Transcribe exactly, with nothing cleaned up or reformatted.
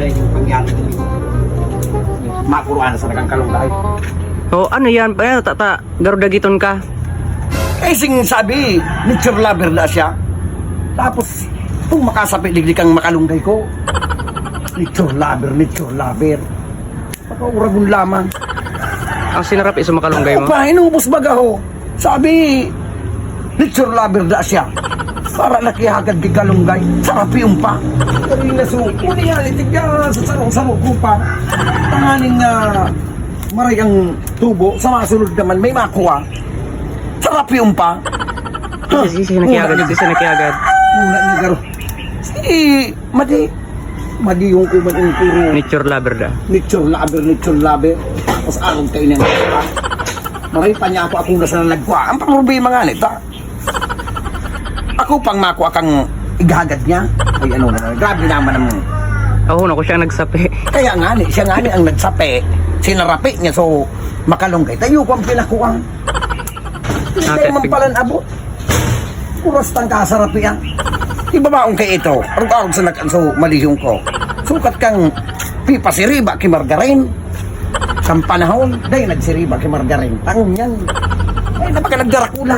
Yung pangyari dito. Makuruan sa nagang kalunggay. O, ano yan? Ano, tata? Garudagiton ka? Eh, sing sabi, nature lover na siya. Tapos, kung makasapi, digdi kang makalunggay ko. Nature lover, nature lover. Pakauragon lamang. Ang sinarapi sa makalunggay mo? Pa, inubos baga ho. Sabi, nature lover da siya. Para nakihagad di kalunggay. Sarap yung pa. Pero yung nasu, kundi yan, itig ka sa sarong-sarong ko pa. Tanganing uh, maray ang tubo, sa masunod naman may makuha. Sarap yung pa. Sisi, sisi nakihagad, sisi nakihagad. Muna niya garo. Si, madi. Madi yung kuman yung puro. Nature lover da. Nature lover, nature lover. Tapos alam kayo na nga. Maray pa niya ako, akong nasa nagkuha. Ang problema nga nito. Ako pang makuha kang igagad niya. Ay ano na, grabe naman ang... Ako na ko siya nagsapi. Kaya nga ni, siya nga ni ang nagsape. Sinarapi niya, so makalunggay. Tayo ko ang pinakuha. Hindi Okay, man sige. Pala abot. Oras tang kasarapi ah. Ibabaon kay ito. Arog-arog sa nag-, so malihong ko. Sukat kang pipasiriba ki margarin. Kang panahon, day nagsiriba ki margarin. Tangon yan. Ay, napaka nagdarakula.